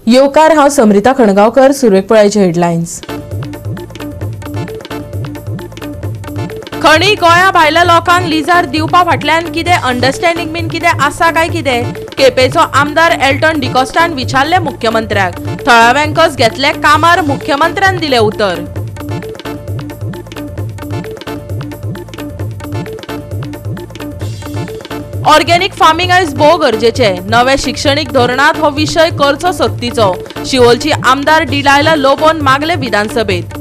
येवकार, हांव समरिता खणगांवकर. सुरवेक पळयाचे हेडलायन्स. खणी गोंया भायल्या लोकांक लिजार दिवपा फाटल्यान कितें अंडरस्टँडींग बीन कितें आसा काय कितें? केपेंचो आमदार एल्टन डिकॉस्टान विचारलें मुख्यमंत्र्याक. थळाव्यांकच घेतले कामार, मुख्यमंत्र्यान दिलें उतर. ऑर्गेनिक फार्मिंग आयज भोव गरजेचें. नव्या शिक्षणीक धोरणांत हो विशय करचो सक्तीचो. शिवोलची आमदार डिलायला लोबोन मागले विधानसभेत.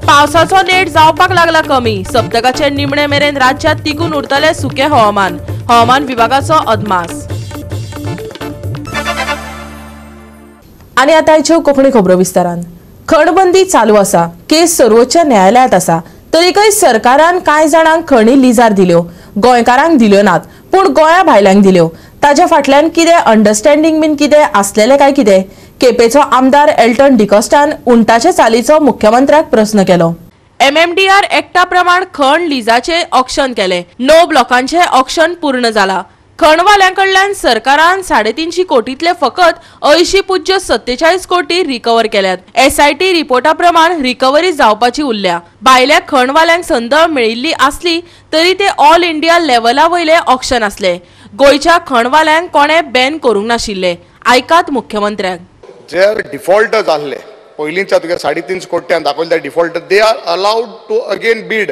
पावसाचो नेट जावपाक लागला कमी. सप्तकाचे निमणे मेरेन राज्यात तिगून उरतले सुके हवामान. हवामान विभागाचो अदमास. आनी आतां आयच्यो कोंकणी खबरो विस्तारान. खणबंदी चालू आसा, केस सर्वोच्च न्यायालयांत आसा, तरीकय सरकारान कांय जाणांक खणी लिजार दिल्यो, गोंयकारांक दिल्यो नात, पूण गोंया भायल्यांक दिल्यो. ताच्या फाटल्यान कितें अंडरस्टँडींग बीन कितें आसलेलें काय कितें? केपेंचो आमदार एल्टन डिकॉस्टान उंटाचे चालीचो मुख्यमंत्र्याक प्रस्न केलो. एमएमडीआर एक्टा प्रमाण खण लिजाचें ऑक्शन केलें. 9 ब्लॉकांचें ऑक्शन पूर्ण जाला. खणवाल्यां कडल्यान सरकारान 350 कोटींतले फकत 80.47 कोटी रिकवर केल्यात. एसआयटी रिपोर्टा प्रमाण रिकव्हरी जावपाची उरल्या. भायल्या खणवाल्यांक संद मेळिल्ली आसली तरी ते ऑल इंडिया लेव्हला वयले ऑक्शन आसले. गोंयच्या खणवाल्यांक कोणें बॅन करूंक नाशिल्ले. आयकात मुख्यमंत्र्याक. जे डिफॉल्टर्स आहले पयलींच्या तुगे 350 कोट्यान दाखयले defaulter, they are allowed to again bid.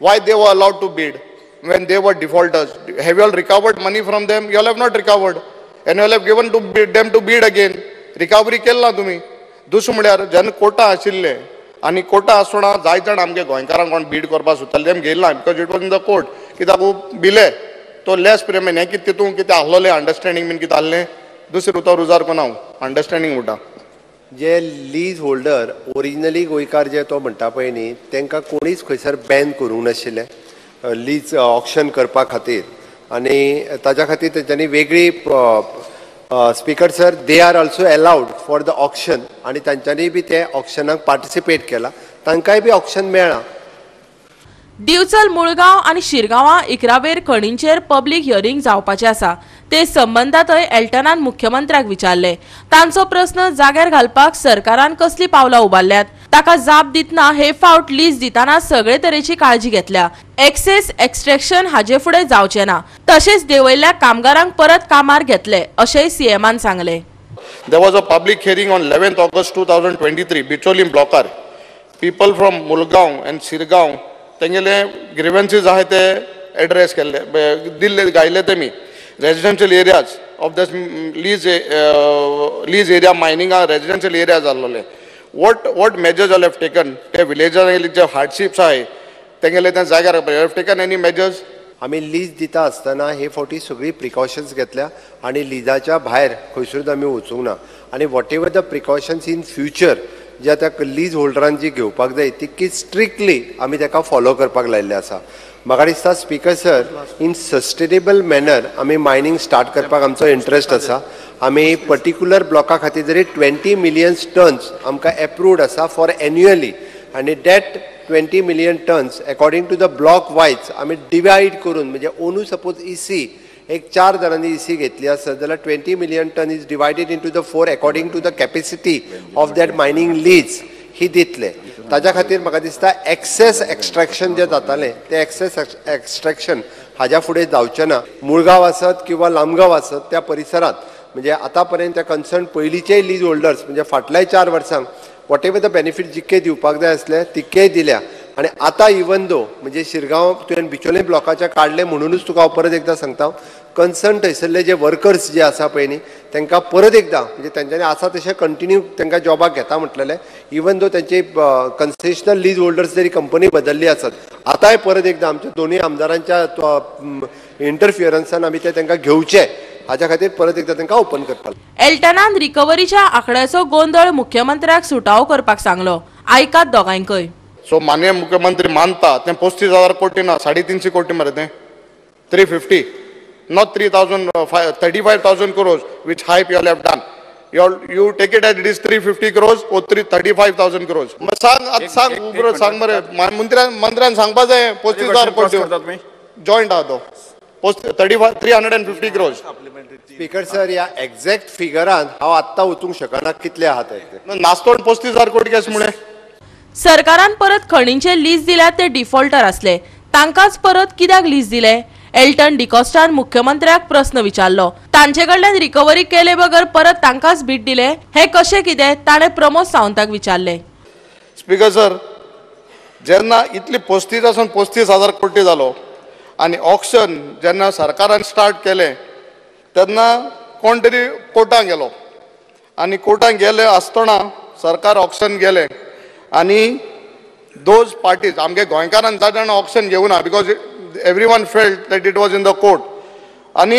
Why they were allowed to bid when they were defaulters? Have you all recovered money from them? You all have not recovered, and you all have given to bid, them to bid again. Recovery केला तुम्ही. दुसरें म्हळ्यार जेन्ना कोटा आशिल्ले आनी कोटा आसतना जाय जाण आमगे गोंयकारांक कोण बीड करपाक सोदताले तेम घेयला ना, because it was in the court. कित्याक बिले तो लेस प्रेमेन हें कितें तितूंत कितें आहलोलें अंडरस्टँडींग बीन कितें आहलें. दुसरें उतर रुजार कोना हांव अंडरस्टँडींग म्हणटा. जे लीज होल्डर ओरिजिनली गोंयकार जे तो म्हणटा पळय न्ही, तांकां कोणीच खंयसर बॅन करूंक नाशिल्लें लीज ऑक्शन करपा खातीर. आनी ताज्या खातीर तेंच्यांनी वेगळी speaker sir, they are also allowed for the auction आनी तांच्यांनी बी ते ऑक्शनाक पार्टिसिपेट केला, तांकांय बी ऑक्शन मेळ्ळां. दिवचल, मुळगांव आनी शिरगांवां 11 वेर खणींचेर पब्लीक हियरींग जावपाचें आसा. ते संबंदांतय एल्टनान मुख्यमंत्र्याक विचारले. तांचो प्रस्न जाग्यार घालपाक सरकारान कसली पावलां उबारल्यात? ताका जाप दितना हे फावट लीज दितना सगळे तरेची काळजी घेतल्या. एक्सेस एक्स्ट्रॅक्शन हाजे फुडें जावचें ना. तशेंच देंवयल्ल्या कामगारांक परत कामार घेतले अशेंय सीएमान सांगलें. There was a public hearing on 11th August 2023, Bicholim ब्लॉकार. People from Mulgaon and Shirgaon तेंगेले ग्रिव्हन्सीज आहाय ते एड्रेस केल्ले, दिल्ले गायले तेमी. Residential areas of the lease area मायनिंगा residential areas आहलोले. What measures all have taken? ते विलेजांनी जे हार्डशिप्स आहाय तेंगेले त्या जाग्यार have taken any measures? आमी लीज दिता आसतना हे फावटी सगळी प्रिकॉशन्स घेतल्या आनी लिजाच्या भायर खंयसरूच आमी वचूंक ना. आनी whatever the precautions in future जे आतां लीज होल्डरान जी घेवपाक जाय तितकी स्ट्रिक्टली आमी ताका फॉलो करपाक लायिल्लें आसा. म्हाका दिसता speaker sir, in sustainable manner आमी मायनींग स्टार्ट करपाक आमचो इंट्रस्ट आसा. आमी पर्टिक्युलर ब्लॉका खातीर जरी 20 मिलियन टन्स आमकां एप्रूव्ड आसा फॉर एन्युअली, आनी that 20 million tons according to the block wise आमी डिवायड करून, म्हणजे ओनू सपोज इसी एक 4 जाणांनी इसी घेतली आसत जाल्यार 20 million ton is divided into the 4 according to the capacity of that mining lease ही दितले. ताज्या खातीर म्हाका दिसता एक्सेस एक्स्ट्रॅक्शन जें जातालें तें एक्सेस एक्स्ट्रॅक्शन हाज्या फुडें जावचें ना. मुळगांव आसत किंवा लामगांव आसत त्या परिसरांत, म्हणजे आतां पर्यंत त्या कन्सर्न पयलींचेय लीज होल्डर्स म्हणजे फाटल्या 4 वर्सांक what ever the benefit जितके दिवपाक जाय आसले तितकेय दिल्या. आनी आतां इवन दो म्हणजे शिरगांव तुवें बिचोले ब्लॉकाच्या काडलें म्हणुनूच तुका हांव परत एकदां सांगता, कन्सर्न थंयसरले जे वर्कर्स जे आसा पळय न्ही तांकां परत एकदां म्हणजे तेंच्यांनी आसा तशें कंटिन्यू तांकां जॉबाक घेता म्हटलेलें. इवन दो तेंची कन्सेशनल लीज होल्डर्स जरी कंपनी बदल्ली आसत, आतांय परत एकदां आमच्या दोनूय आमदारांच्या इंटरफियरन्सान आमी ते तांकां घेवचे हाज्या खातीर परत एकदां तांकां ओपन करपाक. एल्टनान रिकव्हरीच्या आंकड्याचो गोंदळ मुख्यमंत्र्याक सुटावो करपाक सांगलो. आयकात दोगांकय. सो माननीय मुख्यमंत्री मानता तें 35,000 कोटी ना, 350 कोटी मरे तें, 350, not 35,000 crores which hype you all have done. You take it as it is 350 crores or 35,000 crores. सांग आतां सांग उबरो सांग मरे मंत्र्यान सांगपा जाय 35,000 कोटी जॉयंट आहा तो. 350 crores. Speaker sir, ह्या एक्झॅक्ट फिगरान हांव आत्तां वचूंक शकना कितले आहा ते. नास्तोण 35,000 कोटी कशें म्हळें? सरकारान परत खणींचे लीज दिल्यार ते डिफॉल्टर आसले, तांकांच परत कित्याक लीज दिले? एल्टन डिकॉस्टान मुख्यमंत्र्याक प्रस्न विचारलो. तांचे कडल्यान रिकव्हरी केले बगर परत तांकांच बीट दिले हे कशें कितें, ताणें प्रमोद सावंताक विचारले. स्पीकर सर, जेन्ना इतली 35 35,000 कोटी जालो आनी ऑक्शन जेन्ना सरकारान स्टार्ट केलें तेन्ना कोण तरी कोर्टान गेलो आनी कोर्टान गेले आसतना सरकार ऑक्शन गेलें आनी those parties आमगे गोंयकारान जाण जाण ऑक्शन घेवना because every one felt that it was in the court. आनी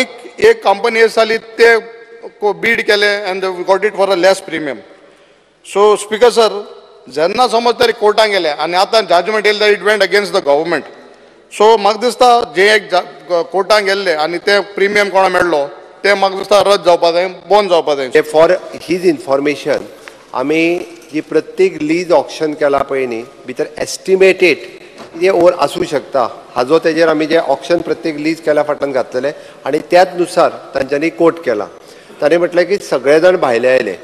एक कंपनी जाली ते बीड केले and got it for a less premium. So speaker sir, जेन्ना समज तरी कोर्टान गेले आनी आतां जजमेंट येयलें it went against the government. So म्हाका दिसता जे एक कोर्टान गेल्ले आनी ते प्रिमियम कोणा मेळ्ळो ते म्हाका दिसता रद्द जावपा जाय, बंद जावपा जाय. फॉर his information, आमी जी प्रत्येक लीज ऑक्शन केला पळय न्ही, भितर एस्टिमेटेड कितें ओर आसूं शकता हाजो तेजेर आमी जे ऑक्शन प्रत्येक लीज केल्या फाटल्यान घातलेले आनी त्याच नुसार तांच्यांनी कोट केला. ताणें म्हटलें की सगळे जाण भायले आयले,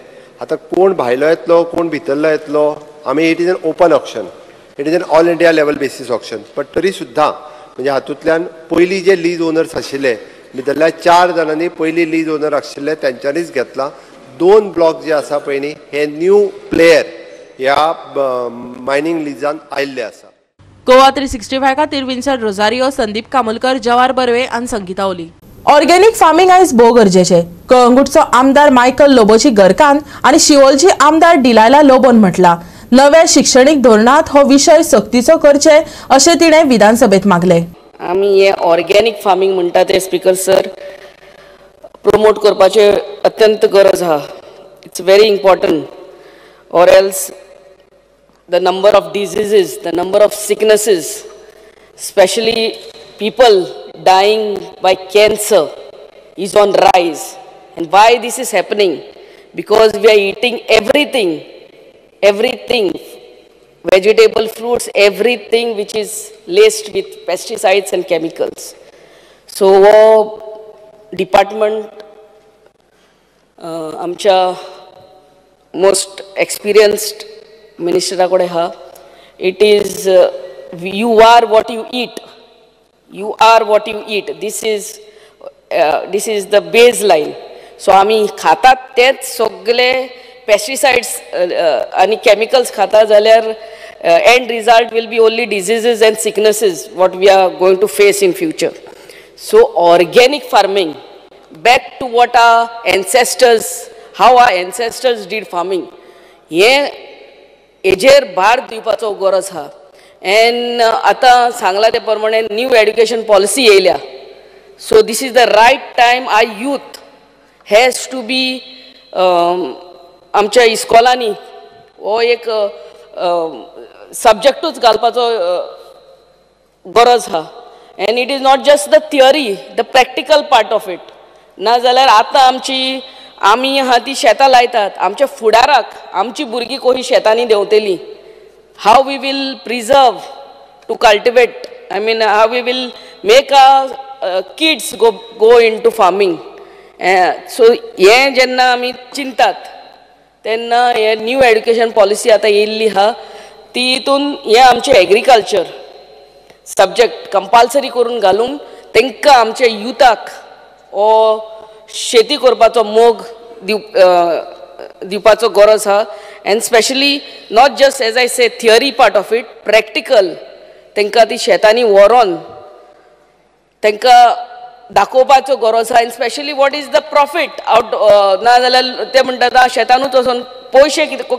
आतां कोण भायलो येतलो कोण भितरलो येतलो, आमी it is an open auction, it is an all India level basis auction. But तरी सुद्दां म्हणजे हातूंतल्यान पयलीं जे लीज ओनर्स आशिल्ले भितरल्या 4 जाणांनी पयलीं लीज ओनर आशिल्ले तेंच्यांनीच घेतला. 2 ब्लॉक जे आसा पळय न्ही हे न्यू प्लेयर ह्या मायनींग लिजान आयिल्ले आसा. गोवा 365 खातीर विन्सन रोजारियो, संदीप कामुलकर, जवार बर्वे आनी संगीता ओली. ऑर्गेनिक फार्मिंग आयज भोव गरजेचें. कळंगूटचो आमदार मायकल लोबोची घरकान्न आनी शिवोलची आमदार डिलायला लोबोन म्हटला नव्या शिक्षणीक धोरणांत हो विशय सक्तीचो करचे अशें तिणें विधानसभेत मागलें. आमी हे ऑर्गेनिक फार्मिंग म्हणटा ते स्पीकर सर प्रमोट करपाचे अत्यंत गरज आहा. It's very important or else the number of diseases, the number of sicknesses, specially people dying by cancer is on rise. And why this is happening? Because we are eating everything, everything, vegetable, fruits, everything which is laced with pesticides and chemicals. So department आमच्या most experienced मिनिस्टरा कडेन आहा. It is you are what you eat, you are what you eat. This is the base line. So आमी खातात तेच सगळे pesticides आनी chemicals खाता जाल्यार end result will be only diseases and sicknesses what we are going to face in future. So organic farming, back to what our ancestors, how our ancestors did farming, हें हेजेर भार दिवपाचो गरज आहा. And आतां सांगलां ते प्रमाणे न्यू एड्युकेशन पॉलिसी येयल्या. So this is the right time our youth has to be आमच्या इस्कॉलांनी हो एक सब्जेक्टूच घालपाचो गरज आहा. And it is not just the theory, the practical part of it. ना जाल्यार आतां आमची आमी आहा ती शेतां लायतात, आमच्या फुडाराक आमची भुरगीं कोही शेतांनी देंवतली. How we will preserve to cultivate, I mean how we will make our kids go into farming. So हें जेन्ना आमी चिंतात तेन्ना हे न्यू एड्युकेशन पॉलिसी आतां येयल्ली आहा ती हितून हें आमचें एग्रीकल्चर सब्जेक्ट कंपल्सरी करून घालून तांकां आमच्या युथाक हो शेती करपाचो मोग दिवपाचो गरज आहा. And specially not just as I say theory part of it, practical तांकां ती शेतांनी व्हरोन तांकां दाखोवपाचो गरज आहा. And specially what is the profit out, ना जाल्यार ते म्हणटात शेतानूच वचोन पयशे कितको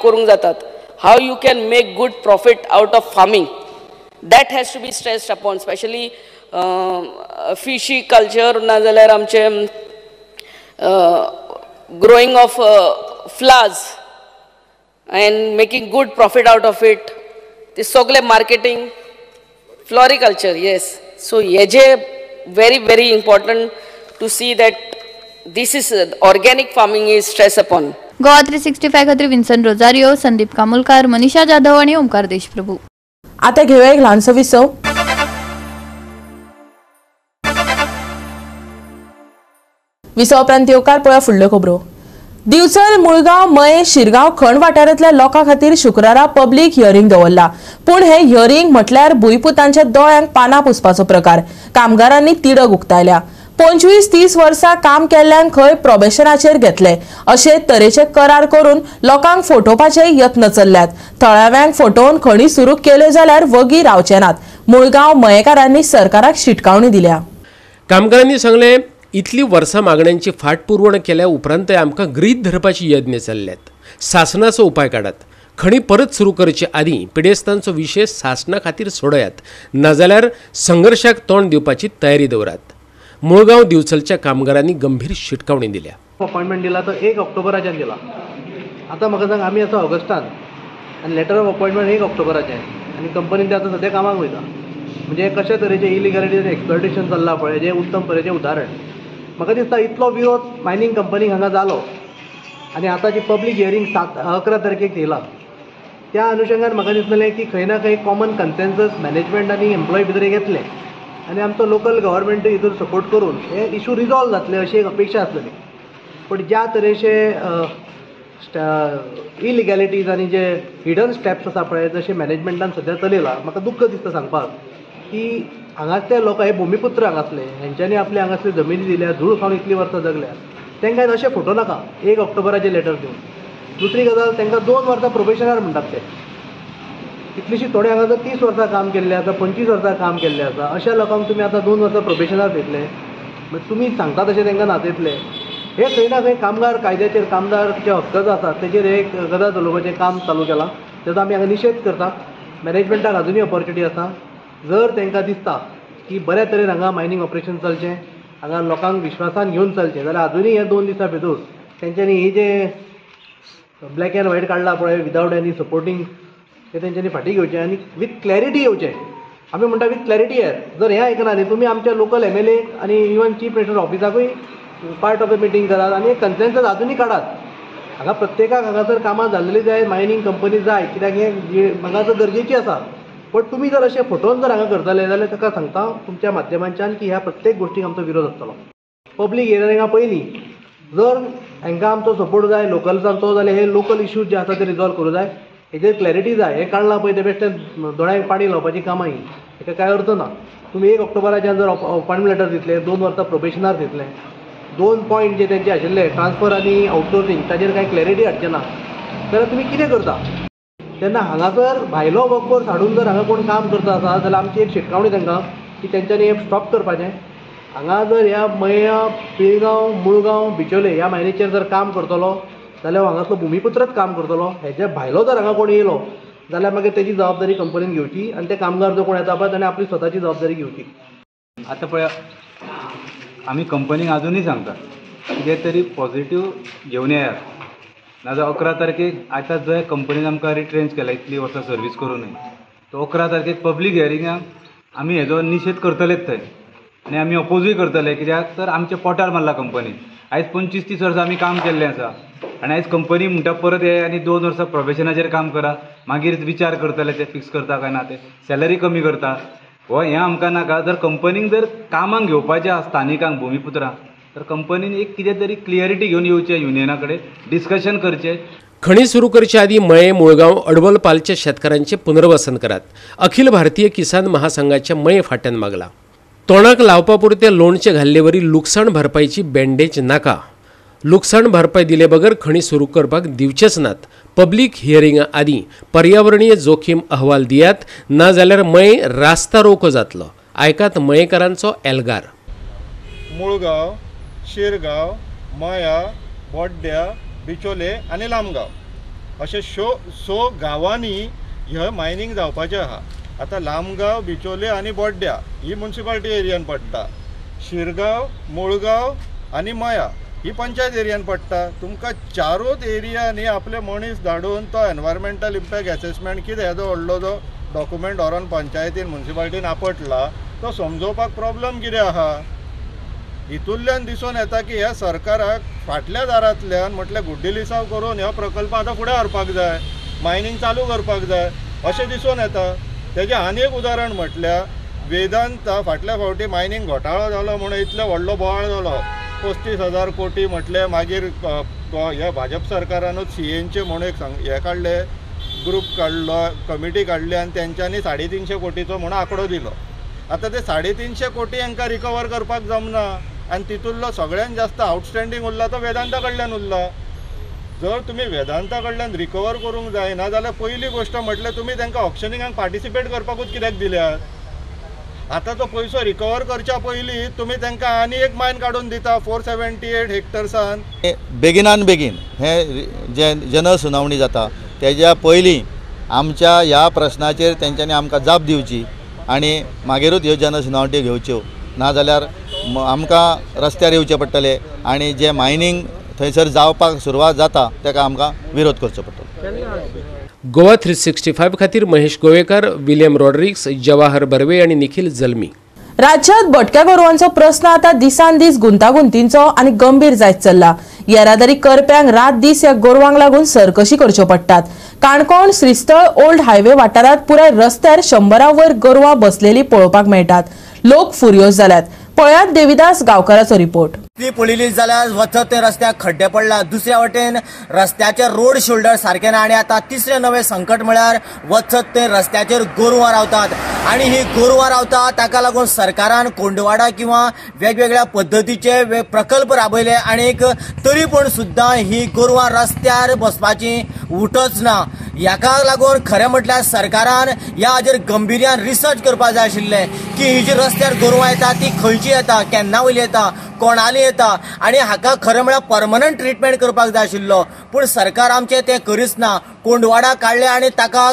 करूंक जातात. How you can make good profit out of farming, that has to be stressed upon. Specially fishy culture, ना जाल्यार आमचें growing of flowers and making good profit out of it, ते सगळे मार्केटिंग, फ्लॉरिकल्चर, येस. सो हेजे very very important to see that this is organic farming is stress upon. Goa 365 खातीर Vinson Rosario, Sandeep Kamulkar, मनीषा जाधव आणि ओमकार देशप्रभू. आता घेऊया एक ल्हानसो विसव. विसवा उपरांत येवकार पळया फुडल्यो खबरो. दिवचल, मुळगांव, मये, शिरगांव खण वाठारांतल्या लोकां खातीर शुक्रारा पब्लीक हियरींग दवरला. पूण हे हियरींग म्हटल्यार भुंयपुतांच्या दोळ्यांक पानां पुसपाचो प्रकार. कामगारांनी तिडक उक्तायल्या. 25-30 वर्सां काम केल्ल्यांक खंय प्रोबेशनाचेर घेतले अशे तरेचे करार करून लोकांक फटोवपाचे यत्न चल्ल्यात. थळाव्यांक फटोवन खणी सुरू केल्यो जाल्यार वगी रावचे नात. मुळगांव मयेकारांनी सरकाराक शिटकावणी दिल्या. कामगारांनी सांगलें, इतली वर्सां मागण्यांची फाटपुरवण केल्या उपरांतय आमकां गृहीत धरपाची यत्न चल्ल्यात. सासणाचो उपाय काडात. खणी परत सुरू करचे आदीं पिडेस्तांचो विशय सासणा खातीर सोडयात, नाजाल्यार संघर्शाक तोंड दिवपाची तयारी दवरात. मुळगांव दिवचलच्या कामगारांनी गंभीर शिटकावणी दिल्या. अपॉयंटमेंट दिला तो 1 ऑक्टोबराच्यान दिला. आतां म्हाका सांग, आमी आसा ऑगस्टान आनी लेटर ऑफ अपॉयंटमेंट 1 ऑक्टोबराचें आनी कंपनीन ते आतां सद्या कामाक वयता. म्हणजे कशे तरेचे इलिगॅलिटी आनी एक्सप्लॉयटेशन चल्लां पळय, जें उत्तम तरेचें उदाहरण. म्हाका दिसता इतलो विरोध मायनींग कंपनीक हांगा जालो आनी आतां जी पब्लीक हियरींग 11 तारखेक थेयला त्या अनुशंगान म्हाका दिसलें की खंय ना खंय कॉमन कन्सेन्सस मॅनेजमेंट आनी एम्प्लॉय भितर घेतलें आनी आमचो लोकल गव्हर्मेंटूय हितून सपोर्ट करून हे इशू रिजॉल्व जातले अशी एक अपेक्षा आसलेली. पूण ज्या तरेचे इलिगॅलिटीज आनी जे हिडन स्टेप्स आसा पळय जशें मॅनेजमेंटान सद्या चलयला, म्हाका दुख्ख दिसता सांगपाक की हांगासले लोक हे भुमिपुत्र हांगासले, हेंच्यांनी आपले हांगासले जमिनी दिल्या, धूळ खावन इतलीं वर्सां जगल्या, तांकां अशें फोटो नाका 1 ऑक्टोबराचें लेटर दिवन. दुसरी गजाल, तांकां 2 वर्सां प्रोबेशनार म्हणटात ते. कितलींशीं थोडे हांगासर 30 वर्सां काम केल्लें आसा, 25 वर्सां काम केल्लें आसा, अशा लोकांक तुमी आतां 2 वर्सां प्रोबेशनार दितले, मागीर तुमी सांगता तशें तांकां नाचयतले. हे खंय ना खंय कामगार कायद्याचेर, कामदार जे हक्क आसात तेजेर एक गजाल चलोवपाचें काम चालू केलां, तेजो आमी हांगा निशेध करता. मॅनेजमेंटाक आजुनूय ऑपॉर्च्युनिटी आसा, जर तांकां दिसता की बऱ्या तरेन हांगा मायनींग ऑपरेशन चलचें, हांगा लोकांक विश्वासान घेवन चलचें, जाल्यार आजुनूय ह्या 2 दिसां भितर तेंच्यांनी ही जे ब्लॅक एन्ड व्हायट काडला पळय विदावट एनी सपोर्टींग, ते तेंच्यांनी फाटीं घेवचें आनी विथ क्लॅरिटी येवचें. आमी म्हणटा विथ क्लॅरिटी येयात. जर हें आयकना न्ही तुमी आमच्या लोकल MLA आनी इवन चीफ मिनिस्टर ऑफिसाकूय पार्ट ऑफ the meeting करात आनी एक कन्सेन्सस आजुनूय काडात. हांगा प्रत्येकाक हांगासर कामां जाल्लेली जाय, मायनींग कंपनी जाय, कित्याक हें हांगासर गरजेची आसा. बट तुमी जर अशें फटोवन जर हांगा करतले जाल्यार ताका सांगता तुमच्या माध्यमांच्यान की ह्या प्रत्येक गोश्टीक आमचो विरोध आसतलो. पब्लीक हियरिंगा पयलीं जर हांकां आमचो सपोर्ट जाय लोकल्सांचो जाल्यार हे लोकल इश्यूज जे आसा ते रिजॉल्व करूं जाय, हेजेर क्लॅरिटी जाय. हें काडलां पळय तें बेश्टें दोळ्यांक पाणी लावपाची कामां हीं, हेका कांय अर्थ ना. तुमी 1 ऑक्टोबराच्यान जर अपॉयंटमेंट लेटर दितले, 2 वर्सां प्रोबेशनार दितले, 2 पॉयंट जे तेंचे आशिल्ले ट्रान्सफर आनी आउटसोर्सिंग ताजेर कांय क्लॅरिटी हाडचे ना जाल्यार तुमी कितें करता? तेन्ना हांगासर भायलो वर्कफोर्स हाडून जर हांगा कोण काम करता आसा जाल्यार आमची एक शिटकावणी तांकां की तेंच्यांनी हें स्टॉप करपाचें. हांगा जर ह्या मया, पिळगांव, मुळगांव, बिचोले ह्या मायनीचेर जर काम करतलो जाल्यार हांगासलो भुमिपुत्रच काम करतलो. हेजे भायलो जर हांगा कोण येयलो जाल्यार मागीर तेजी जबाबदारी कंपनीन घेवची आनी ते कामगार जो कोण येता पळय ताणें आपली स्वताची जबाबदारी घेवची. आतां पळय आमी कंपनीक आजुनूय सांगता कितें तरी पॉझिटीव घेवन येयात, नाजाल्यार 11 तारखेक आतां जंय कंपनीन आमकां रिट्रेंच केला इतली वर्सां सर्वीस करुनूय, तो 11 तारखेक पब्लीक हियरिंगाक आमी हेजो निशेध करतलेच थंय आनी आमी अपोजूय करतले. कित्याक तर आमच्या पोटार मारला कंपनी. आयज 25-30 वर्सां आमी काम केल्लें आसा आनी आयज कंपनी म्हणटा परत ये आनी 2 वर्सां प्रोबेशनाचेर काम करा, मागीर विचार करतले ते फिक्स करता काय ना, ते सॅलरी कमी करता. हो हें आमकां नाका. जर कंपनीक जर कामाक घेवपाचें आसा स्थानिकांक भुमिपुत्रांक तर कंपनीन एक कितें तरी क्लियरिटी घेवन येवचें, युनियना कडेन डिस्कशन करचें. खणी सुरू करचे आदीं मये, मुळगांव, अडवलपालच्या शेतकारांचें पुनर्वसन करात, अखिल भारतीय किसान महासंघाच्या मये फाट्यान मागला. तोंडाक लावपा पुरतें लोणचें घाल्लेवरी लुकसाण भरपायची बँडेज नाका. लुकसाण भरपाय दिले बगर खणी सुरू करपाक दिवचेच नात. पब्लीक हियरिंगा आदीं पर्यावरणीय जोखीम अहवाल दियात, ना जाल्यार मये रास्ता रोको जातलो. आयकात मयेकारांचो एल्गार. मुळगांव, शिरगांव, मया, बोड्ड्या, बिचोले आनी लामगांव अशे 6 गांवांनी हे मायनींग जावपाचें आहा. आतां लामगांव, बिचोले आनी बोड्ड्या ही मुन्सिपालिटी एरियान पडटा, शिरगांव, मुळगांव आनी मया ही पंचायत एरियान पडटा. तुमकां 4 एरियांनी आपले मनीस धाडून तो एनवायरमेंटल इम्पॅक्ट एसेसमेंट कितें येदो व्हडलो जो डॉक्युमेंट व्हरोन पंचायतीन मुन्सिपालिटीन आपटला तो समजोवपाक प्रॉब्लम कितें आहा? हितूंतल्यान दिसून येता की ह्या सरकाराक फाटल्या दारांतल्यान म्हटल्यार गुड्डी लिसांव करून हो प्रकल्प आतां फुडें व्हरपाक जाय, मायनींग चालू करपाक जाय अशें दिसून येता. तेजें आनी एक उदाहरण म्हटल्यार वेदांता फाटल्या फावटी मायनींग घोटाळो जालो म्हणून इतलो व्हडलो बोवाळ जालो. 35,000 कोटी म्हटले. मागीर ह्या भाजप सरकारानूच सीएनचे म्हणून एक हें काडले, ग्रूप काडलो, कमिटी काडली आनी तेंच्यांनी 350 कोटीचो म्हणून आंकडो दिलो. आतां ते 350 कोटी हांकां रिकवर करपाक जमना आनी तितूंतलो सगळ्यान जास्त आउटस्टँडींग उरला तो वेदांता कडल्यान उरला. जर तुमी वेदांता कडल्यान रिकवर करूंक जायना जाल्यार पयली गोश्ट म्हटल्यार तुमी तांकां ऑक्शनिंगाक पार्टिसिपेट करपाकूच कित्याक दिल्यात? आतां तो पयसो रिकवर करच्या पयलीं तुमी तांकां आनी एक मायन काडून दिता 478 हेक्टर्सान. बेगिनान बेगीन हे जे जनसुनावणी जाता तेज्या पयलीं आमच्या ह्या प्रश्नाचेर तेंच्यांनी आमकां जाप दिवची आनी मागीरूच ह्यो जनसुनावणी घेवच्यो, नाजाल्यार आमकां रस्त्यार येवचें पडटलें आनी जे मायनींग थंयसर जावपाक सुरवात जाता ताका आमकां विरोध करचो पडटलो. गोवा 365 खातीर महेश गोवेकर, विलियम रॉड्रिक्स, जवाहर बर्वे आनी निखिल जल्मी. राज्यात भटक्या गोरवांचो प्रस्न आता दिसान दीस गुंतागुंतींचो आनी गंभीर जायत चल्ला. येरादारी करप्यांक रात दीस ह्या गोरवांक लागून सरकशी करच्यो पडटात. काणकोण श्रीस्थळ ओल्ड हायवे वाठारांत पुराय रस्त्यार 100 वयर गोरवां बसलेली पळोवपाक मेळटात. लोक फुर्योज जाल्यात. पळयात देविदास गांवकाराचो रिपोर्ट. ती पळयली जाल्यार वचत ते रस्त्याक खड्डे पडला, दुसऱ्या वटेन रस्त्याचे रोड शोल्डर सारके ना आनी आतां तिसरें नवें संकट म्हळ्यार वचत ते रस्त्याचेर गोरवां रावतात आनी ही गोरवां रावतात ताका लागून सरकारान कोंडवाडा किंवा वेगवेगळ्या पद्दतीचे प्रकल्प राबयले आनीक तरी पूण सुद्दां ही गोरवां रस्त्यार बसपाची उठच ना. हाका लागून खरें म्हटल्यार सरकारान ह्या हाजेर गंभीर्यान रिसर्च करपाक जाय आशिल्लें की ही जी रस्त्यार गोरवां येता ती खंयची येता, केन्ना वयली येता, कोणाली येता आनी हाका खरें म्हळ्यार परमनंट ट्रिटमेंट करपाक जाय आशिल्लो, पूण सरकार आमचें तें करीच ना. कोंडवाडा काडले आनी ताका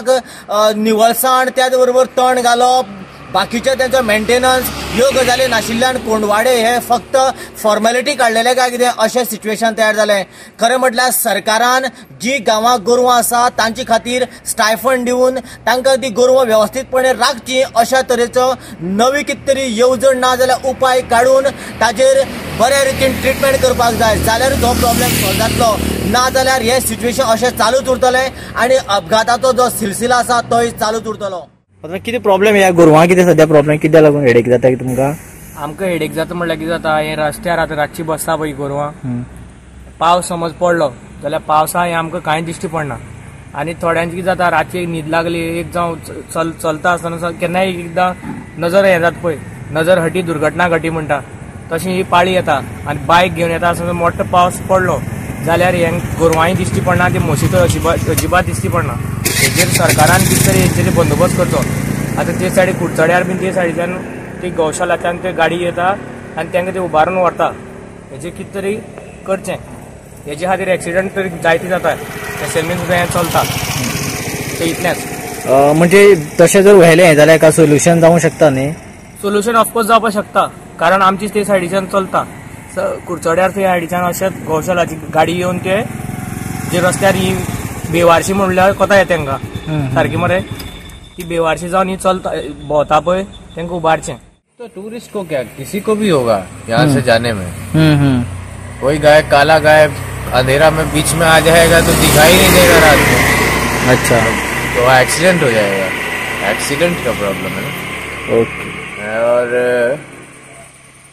निवळसाण, त्याच बरोबर तण घालप, बाकीचे तेंचो मेंटेनन्स ह्यो गजाली नाशिल्ल्यान कोंडवाडे हे फक्त फॉर्मेलिटी काडलेले काय कितें अशें सिच्युएशन तयार जालें. खरें म्हटल्यार सरकारान जी गांवांत गोरवां आसा तांचे खातीर स्टायफंड दिवन तांकां ती गोरवां वेवस्थीतपणे राखची अशा तरेचो नवी कितें तरी येवजण ना जाल्यार उपाय काडून ताजेर बऱ्या रितीन ट्रिटमेंट करपाक जाय, जाल्यारूच हो प्रॉब्लेम सॉल्व जातलो. ना जाल्यार हें सिच्युएशन अशें चालूच उरतलें आनी अपघाताचो जो सिलसिला आसा तोय चालूच उरतलो. कितें प्रॉब्लेम ह्या गोरवां कितें सद्या प्रॉब्लेम कित्याक लागून हेडेक जाता तुमकां? आमकां हेडेक जाता म्हणल्यार कितें जाता, हें रस्त्यार आतां रातची बसता पळय गोरवां, पावस समज पडलो जाल्यार पावसा हें आमकां कांय दिश्टी पडना आनी थोड्यांची कितें जाता रातची न्हीद लागली एक जावं चलता आसतना केन्नाय एकदां नजर हें जाता पळय, नजर हटी दुर्घटना घटी म्हणटा तशी ही पाळी येता आनी बायक घेवन येता आसतना मोठो पावस पडलो जाल्यार हें गोरवांय दिश्टी पडना, ती म्हशी तर अजिबात दिश्टी पडना. हेजेर सरकारान कितें तरी हेजेर बंदोबस्त करचो. आतां ते सायडी कुडचड्यार बीन ते सायडीच्यान ती गौशालाच्यान ते गाडी येता आनी तांकां ते उबारून व्हरता. हेजेर कितें तरी करचें, हेजे खातीर एक्सिडंट तरी जायते जाता, एसएमएन सुद्दां हें चलता ते इतलेंच. म्हणजे तशें जर व्हेलें जाल्यार का सोल्युशन जावंक शकता न्ही? सोल्युशन ऑफकोर्स जावपाक शकता, कारण आमची ते सायडीच्यान चलता कुडचड्यार ते सायडीच्यान अशेंच गौशालाची गाडी येवन ते जे रस्त्यार ही बेवारशी म्हणल्यार कोता येता तेंकां सारकी मरे, ती बेवारशी जावन ही चलता भोंवता पळय तेंकां उबारचें. तो टूरिस्ट को क्या किसी को भी होगा यहाँ से जाने में, कोई गाय काला गाय अंधेरा में बीच में आ जाएगा तो दिखाई नहीं देगा रात में, अच्छा तो एक्सीडेंट हो जाएगा. एक्सीडेंट का प्रॉब्लम है ना. ओके, और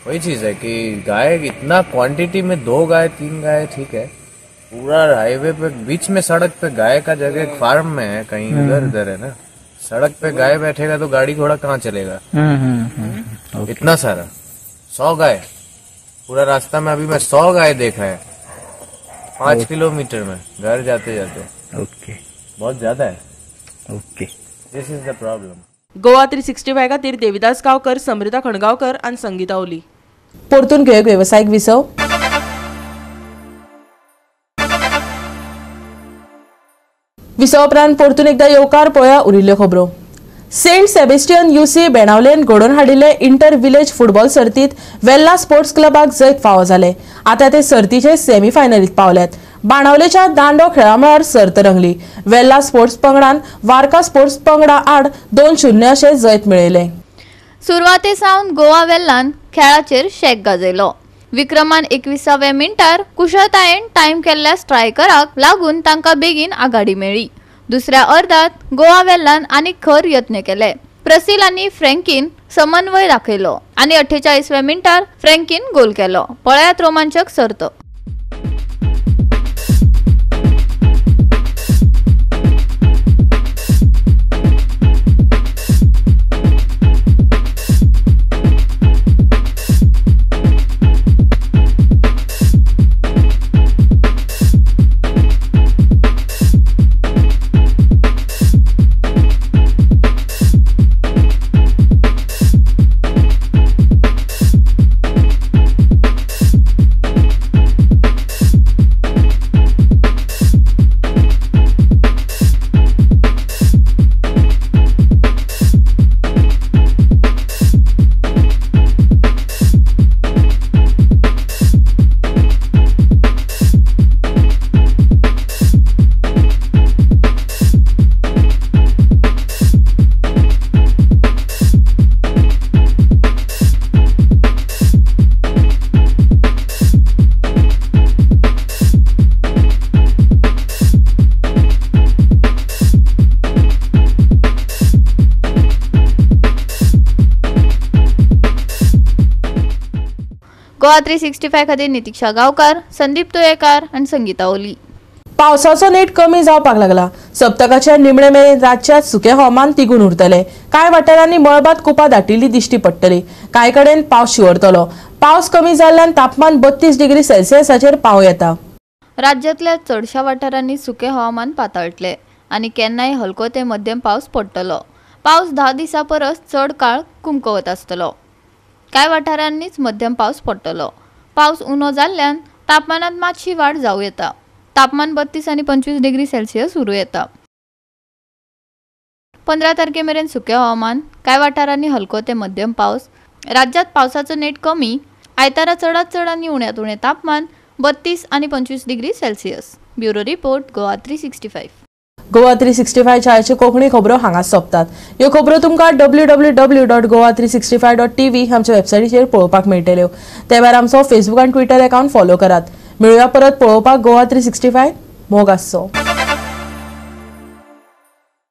वही चीज है कि गाय इतना क्वांटिटी में 2 गाय 3 गाय ठीक है, पूरा हाईवे पे बीच में सड़क पे गाय का जगह फार्म में है कहीं उधर उधर है ना, सड़क पे गाय बैठेगा तो गाड़ी घोड़ा कहाँ चलेगा? इतना सारा 100 गाय पूरा रास्ता में, अभी मैं 100 गाय देखा है 5 किलोमीटर में घर जाते जाते. ओके, बहुत ज्यादा है. Okay, this is the problem. Goa 365 खातीर देविदास गांवकर, समृता खणगांवकर आनी संगीता ओली. परतून घेवया वेवसायीक विसव. विसवा उपरांत परतून एकदा येवकार. पळया उरिल्ल्यो खबरो. सेंट सेबेस्टियन युसी बेणावलेन घडोवन हाडिल्ले इंटर विलेज फुटबॉल सर्तीत वेल्ला स्पोर्ट्स क्लबाक जैत फावो जालें. आतां ते सर्तीचे सेमीफायनलीत पावल्यात. बाणावलेच्या दांडो खेळामळार सर्त रंगली. वेल्ला स्पोर्ट्स पंगडान वारका स्पोर्ट्स पंगडा आड 2-0 अशें जैत मेळयलें. सुरवाते सावन गोवा वेल्लान खेळाचेर शेक गाजयलो. विक्रमान 21व्या मिनटार कुशळतायेन टायम केल्ल्या स्ट्रायकराक लागून तांकां बेगीन आघाडी मेळ्ळी. दुसऱ्या अर्दात गोवा वेल्लान आनी खर यत्न केले. प्रसिल आनी फ्रँकीन समन्वय दाखयलो आनी 48व्या मिनटार फ्रँकीन गोल केलो. पळयात रोमांचक सर्त. गोवा 365 खातीर नितिक्षा गांवकार, संदीप तुयेकार आनी संगीता ओली. पावसाचो नेट कमी जावपाक लागला. सप्तकाच्या निमणे मेरेन राज्यात सुकें हवामान तिगून उरतलें. कांय वाठारांनी मळबात कुपां दाटिल्ली दिश्टी पडटली. कांय कडेन पावस शिंवरतलो. पावस कमी जाल्ल्यान तापमान 32 डिग्री सेल्सियसाचेर पावं येता. राज्यांतल्या चडशा वाठारांनी सुकें हवामान पातळटलें आनी केन्नाय हलको ते मध्यम पावस पडटलो. पावस 10 दिसां परस चड काळ कुमकवत आसतलो. कांय वाठारांनीच मध्यम पावस पडटलो. पावस उणो जाल्ल्यान तापमानांत मातशी वाड जावं येता. तापमान 32 आनी 25 डिग्री सेल्सियस उरूं येता. 15 तारखे मेरेन सुकें हवामान, कांय वाठारांनी हलको ते मध्यम पावस. राज्यांत पावसाचो नेट कमी. आयतारा चडांत चड आनी उण्यांत उणें तापमान 32 आनी 25 degree Celsius. Bureau report, Goa 365. Goa 365 च्या कोंकणी खबरो हांगा सोंपतात. ह्यो खबरो तुमकां www.goa365.tv आमच्या वेबसायटीचेर पळोवपाक मेळटल्यो. ते भायर आमचो फेसबूक आनी ट्विटर अकाउंट फॉलो करात. मेळुया परत पळोवपाक गोवा 365. मोग आसचो.